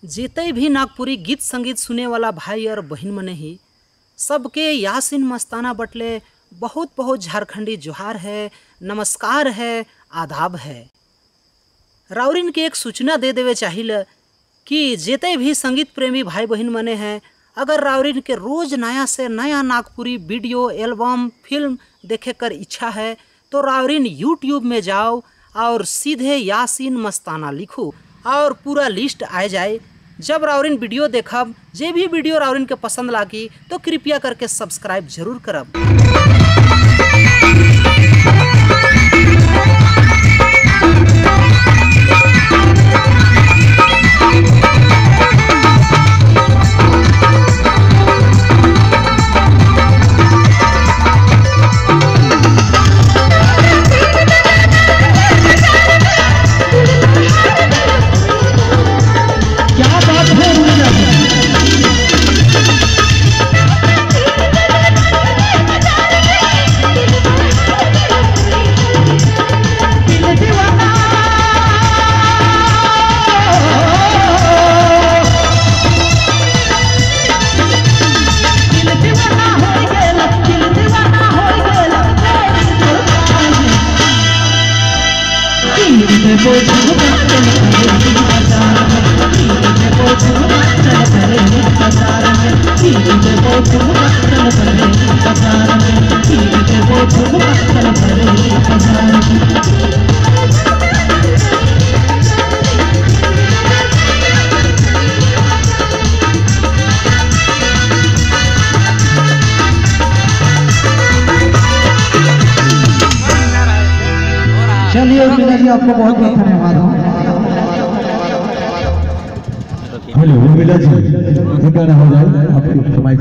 जेते भी नागपुरी गीत संगीत सुने वाला भाई और बहन मने ही सबके यासीन मस्ताना बटले बहुत बहुत झारखंडी जोहार है, नमस्कार है, आदाब है। राउरिन के एक सूचना दे देवे चाहिए कि जेते भी संगीत प्रेमी भाई बहन मने हैं, अगर राउरिन के रोज़ नया से नया नागपुरी वीडियो एल्बम फिल्म देखे कर इच्छा है तो राउरिन यूट्यूब में जाओ और सीधे यासीन मस्ताना लिखो और पूरा लिस्ट आ जाए। जब राउरिन वीडियो देखब, जे भी वीडियो राउरिन के पसंद लागी तो कृपया करके सब्सक्राइब जरूर करब। चलिए उर्मिला जी, आपको बहुत बहुत धन्यवाद। हेलो उर्मिला जी, एक गाना हो जाए आपकी फरमाइश।